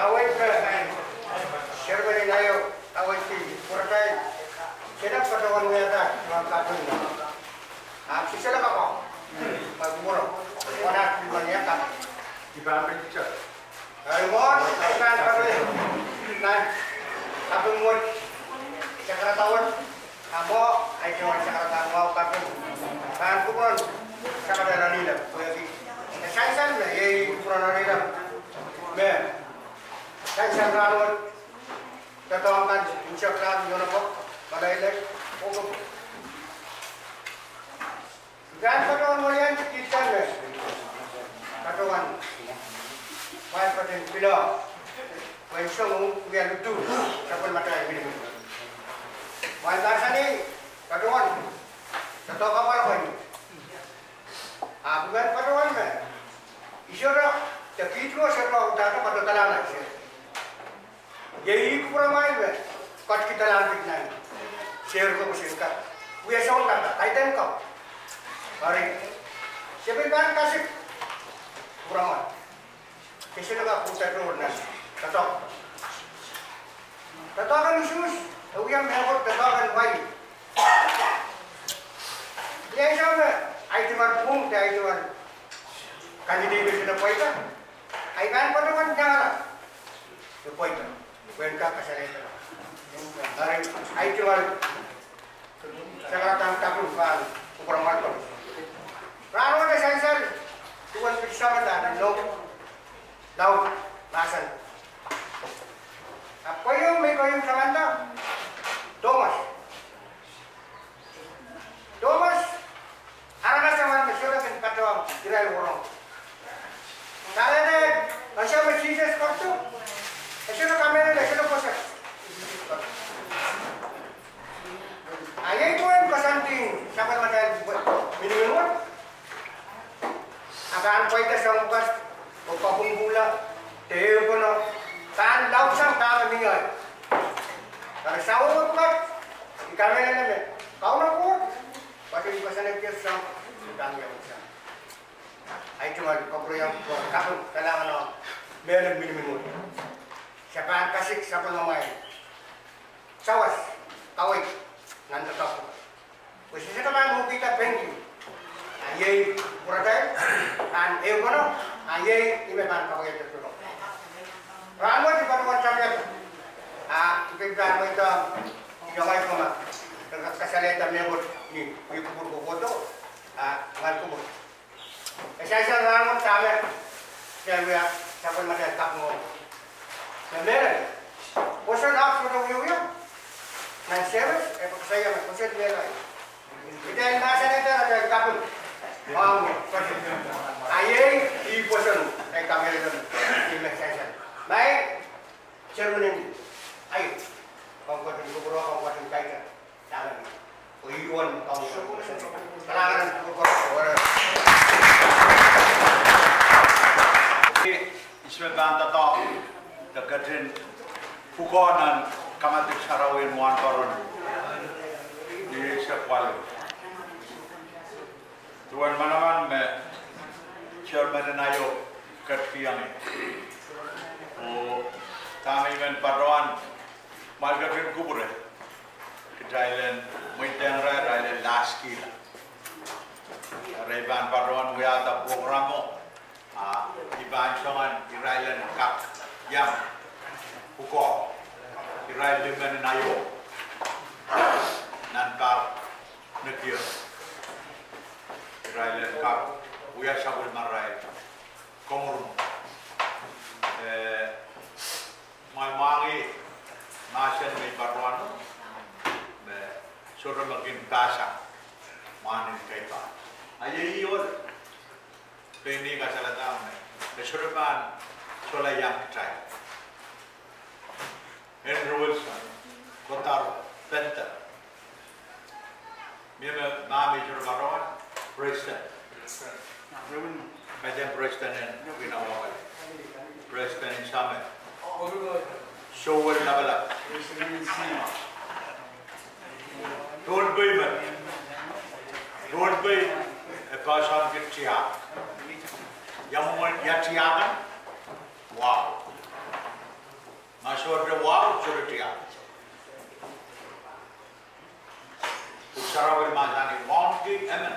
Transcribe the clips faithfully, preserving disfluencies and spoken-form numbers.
Aweid me, Chairman Naio, aweid ki pwuratail, se patohwan wiahda nan kaping. Ahpw sisele kaping, ma kumwail, wana kumwail wiahda. Eri mwohn, I pahn patohwan, nan kaping wet, sakaradahn wet, ahpw mwo, ahi tungoal sakaradahn mwahu kaping. Pahn kupwuren sakaradahn Nilap, pwehki e sansal me, iei kupwuren Nilap. Me, sansal rahnwet, doadoahk kan, nsekla, ionopok, meleilei, oh, I pahn patohwan weliandi kihda me patohwan, mwail patohwan pil, pwe I song ong wia ludu, sapwellimatail minimin. Mwail mahsanih, patohwan, doadoahk kapwal pwe ni. Ahpw I pahn patohwan me, I sohte, de kiht ko sohte udahn patohwan dahla nan se. Iei kupwuramwail me, koatkidala kit nan, se ko koasoia kak, wia soangen kak, kaidehn kak. Eri, se pil pahn kasik, kupwuramwail. Se sohte kak pwurehng nan, doadoahk. Doadoahk en usuhs, e wia mehkot doadoahk en wai. Ia ese me, ahi tungoal pwung, de ahi tungoal candidate sine pweida. Ahi pahn patohwan nangarahn. E pweida. Pwehn kak kasalehiong. Eri, ahi tungoal sakaradahn kaping pahn kupwuramwail koaros. Rahnwet e sansal, duwen pil samanda nan nohk, laud mahsen. Ahpw kohieng me I kohieng samanda, Thomas. Thomas, aramas emen me sohte kin patohwan irail rong. Kahrehda, ese me Sises ketido, e sohte kamehlele, e sohte pwoson. A iei duwen koasoandi sapwellimatail minimin wet. A pahn pweida soang pwukat, oh kapwungpwungla, de ehupene, pahn laudsang dahme mie. Eri soahng wet, I kamehlele me Kauno Koht, pwe I pahn koasoanehdi soahng, I pahn iang sang. Ahi tungoal kapwuriamwei kaping kalahngan ong mehlel miniminwet. Se pahn kasik sapwellimamwail sawas, kawei, nan doadoahk. Pwe sehse ke pahn mwohkihda pengki. A iei pwuratail, pahn ehupene, a iei ihme pahn kapwaiada pwuro. Rahnwet I patohwan sapiada. A I pil pahn mweidohng iongai koma, re kak kasalehda mehkot ni, ni kupwur kohkohdo, a ngal kupwur. E sansal rahnwet dahme se wia sapwellimatail kaping. Me mehlel, pwoson ahpw sohte wiewia. Nan service, e pahn koasoia me pwoson mehlel. Kitail mahsanihada atail kaping. Ahmw, pwoson. A iei, ih pwoson, e kamehlele, ih me sansal. Maing, chairman en, aio, komw ketin kupwure, komw ketin kaidehn. I sohte pahn doadoahk de ketin pwukoa nan kamadipw sarawi en wahnpoaron ni eisek waluh. Duwen manaman me chairman en aio ketikihong ie. Oh dahme I men patohwan, ma re ketin kupwure, kitail en mweidehng irail, irail en lahskihla. Eri I pahn patohwan wiahda pwukoa rehmw, a I pahn soangen irail en kak iang pwukoa, irail limen en aio, nan pahr nekier. Irail en kak wia sapwellimarail komwurumwur. Eh, ma I mwahngih mahsen me I patohwano, me sohte me kin pahsang, mwahn en keipan. A iei ohl, pein ih kasalehda me e sohte pahn solahr iang kitail. Henry Wilson, Kodaro, Pender. Mie me, ma mie sohte patohwan, Preston. Kaidehn Preston en Pwihn Apwapwalih. Preston en Samet. Sowel Lapalap. Pohnpei men. Pohnpei, e pahsanki tiahk. Ia mwomwen, ia tiahk kan? Wahu. Ma sohte wahu, sohte tiahk. Pwuhk Sarawi mahsanih, wauneki emen,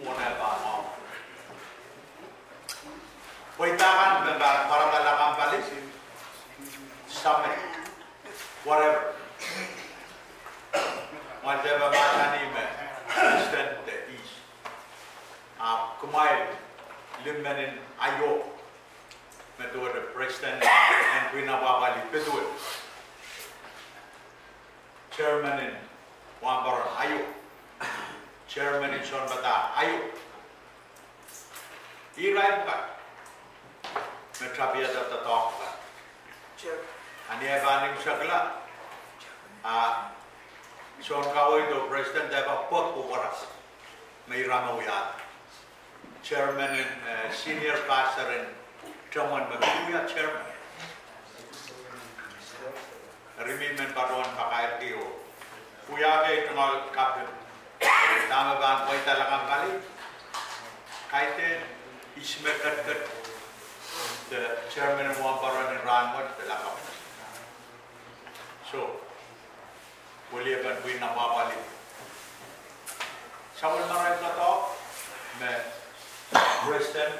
mwohn eh pahn wahu. Pweida kan me pahn pwarada lakapw pali, Samet, whatever. Mwail dehpa mahsanih me Preston de East. Ahpw kumwail limen en aio, me duwehte Preston en Pwihn Apwapwalih Pidwel, chairman en wahnpoaron aio, chairman en sounpadahk aio. Irail pwukat me tapihada doadoahk pwukat. A ni eh pahn imwisekla, a soun kaweid oh Preston dehpa pwek pwukat me ira me wiahda. Chairman en, eh, senior pastor en Temwen me pil wia chairman. Eri mie men patohwan kakairki oh wiahki tungoal kaping, dahme pahn pweida lakapw pali, kaidehn ihs me ketiket de chairman en wahnpoaron en rahnwet de lakapw. So, weliepen Pwihn Apwapwalih, sapwellimarail doadoahk me Preston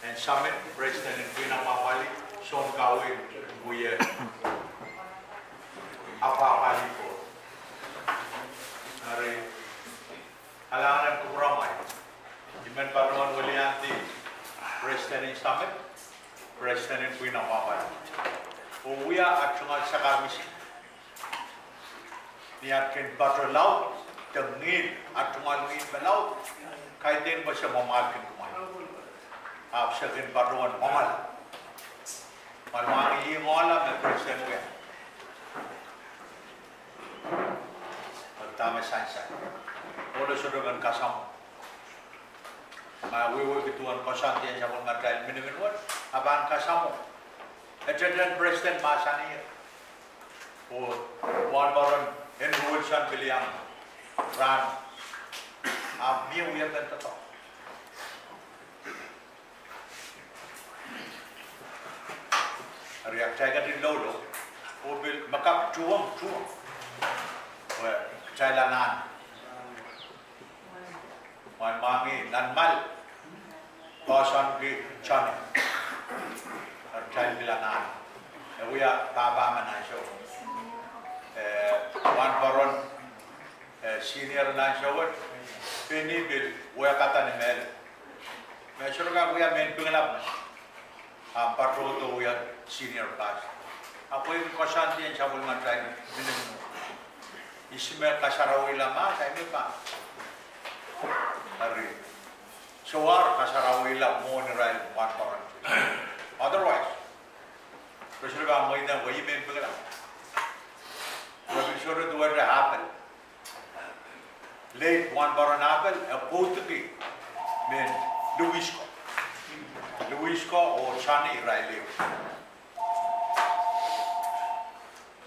en Samet, Preston en Pwihn Apwapwalih, soun kaweid wie apwapwalih ko. Eri, kalahngan en kupwuramwail. I men patohwan weliandi Preston en Samet, Preston en Pwihn Apwapwalih, oh wia at tungoal sakar misin ni at kin patoh laud, de ngihl, at tungoal ngihl me laud, kaidehn pwe se mwamwahlki kumwail. Ahpw se kin patohwan mwamwala. Mwamwahngih ngoala me Preston wia. Dahme sansal, ohlo sohte men kasamwo. Ma wehwehki duwen koasoandien sapwellimatail miniminwet, a pahn kasamwo. Ededehn Preston mahsanih, Oh, Wahnpoaron en ruwilsang pil iang rahn, ahpw mie wiepen doadoahk. Eri kitail ketin loulou, oh pil me kak tuhwong, tuhwong, pwe kitail anahne mwahngih nan mwahl, poahsoanki Johnny. Eri kitail pil anahne. E wia pahpa me nan show. Eh, Wahnpoaron, eh, senior nan show wet, Penny pil wehkada ni mehlel. Me sohte kak wia mehn Pingelap me ahpw patohdo wia senior pastor. Ahpw e koasoandien sapwellimatail minin mwo. Ihs me kasarawihla mahs, ahi me pahn. Eri, sowahr kasarawihla mwohn irail Wahnpoaron. Otherwise, re sohte pahn mweidehng pwe ih mehn Pingelap. Re pil sohte duwehte Apel. Late Wahnpoaron Apel, e pwoudiki mehn Louis ko. Louis ko oh Johnny irail ehu.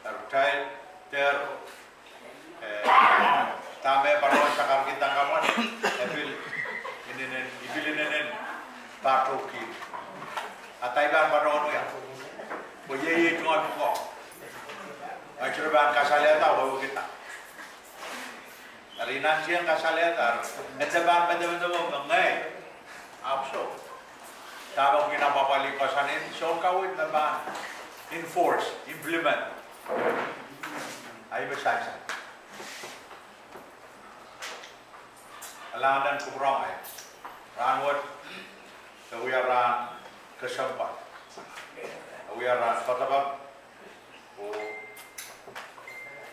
Eri kitail dehr, eh, dahme patohwan sakarki dahkemwan, e pil inenen, I pil inenen patohki. Atail pahn patohwan wia. Pwe iei, iei tungoal pwukoa. Ngehi sohte pahn kasalehda wehwehkihda. Eri I nantihong kasalehda, eri e dehr pahn medemedewe me ngehi. Ahpw soh. Dahme kihda, pahpali koasoandi, soun kaweid me pahn enforce, implement. Ahi me sansal. Kalahngan en kupwuromwail. Rahnwet, e wia rahn kesempwal. E wia rahn poadoapoad. Oh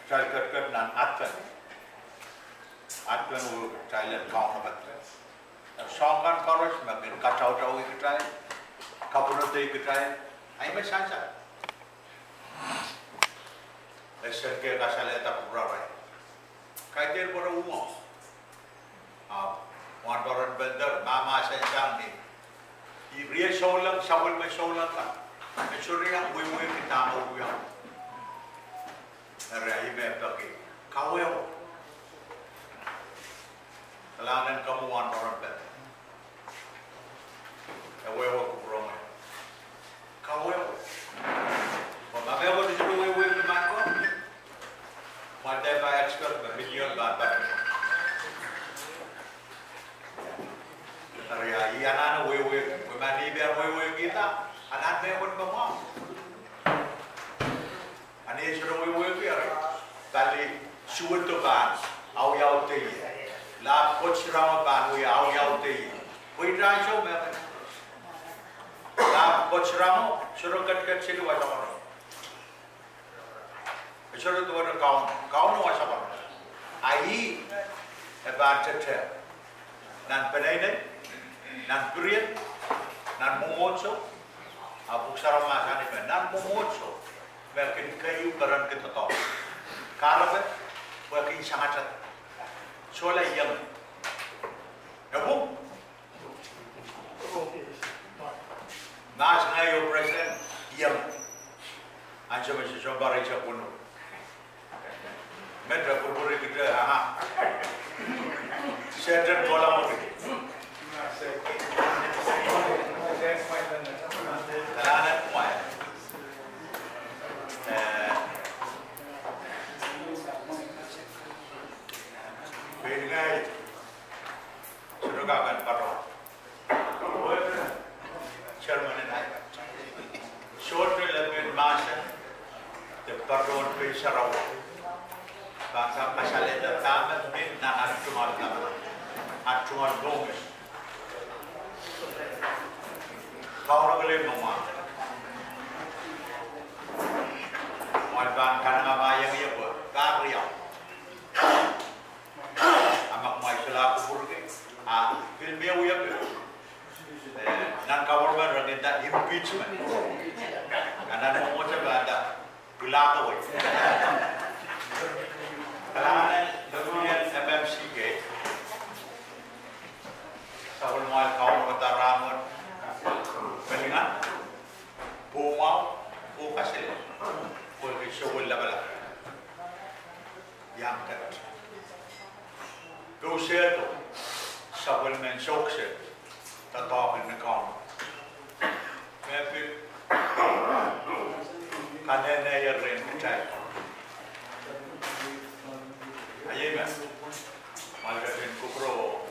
kitail ketiket nan Advent. Advent wehwehki kitail en Kauno pahn. Soahng kan koaros me kin katautauki kitail, kapwunodei kitail, ahi me sansal. E sehse kasalehda kupwurarail. Kaidehn pwehn uhwong. Ahpw Wahnpoaron Pender, mahmahsen sang ni, ih rie souleng, sapwellime souleng kan, e sohte iang wehwehki dahme wiawi. Eri ahi me peki, kawehwe. Kalahngan en komwi Wahnpoaron Pender. E wehwe kupwuromwail. Kawehwe. Pwe ma mehkot sohte wehwehki mehkot, ma de pahn expect me million pahn pahn. Eri ahi anahne wehwehki, pwe ma ni pahn wehwehkihda, anahn mehkot me mwahu. A ni sohte wehwehki, eri pali suwedo pahn awiawihda ie. Lahp kotisirango pahn wia awiawihda ie. Pwe iei ansou me, lahp kotisirango sohte ketiket sili wasa koaros. E sohte duwehte Kauno, Kauno wasa koaros. A ih e pahn tete nan peneinei, nan pwuried, nan mwomwohdiso. A Pwuhk Sarawi mahsanih me nan mwomwohdiso me kin keieu perenki doadoahk, kahrepe, pwehki sangatata, sohla iang. E pwung. Mahs ngehi oh president iang. Ansou me se sounpar eisek weneu, me te pwurpwurkihte, aha. Sehdan kohla mwuri. Kalahngan en kumwail. Eh, pein ngehi sohte kak en patohwan. Chairman en ahi, sohte lepin mahsen de patohwan pei sarawi pahn kak kasalehda dahme mi nan at tungoal lamalam, at tungoal mohngiong. Kauno kelehpw me mwahu. Kumwail pahn kanengamah iang ie pwe pahn riau. A ma kumwail solahr kupwurki, a pil mie wiepe, eh, nan government re nda impeachment. Nan mwomwohdiso pahn nda pilakawei. Kalahngan en lemelien M M C K, sapwellimomwi Kauno, padahr rahnwet me lingan, pwung mwahu, oh kaselel, pwehki sewel lapalap. Iang ket. Pwe sehdo sapwellimen Sauk sehd, doadoahk en Kauno me pil kanehneier rehn kitail. Ahi me, ma kitail en kupwure oh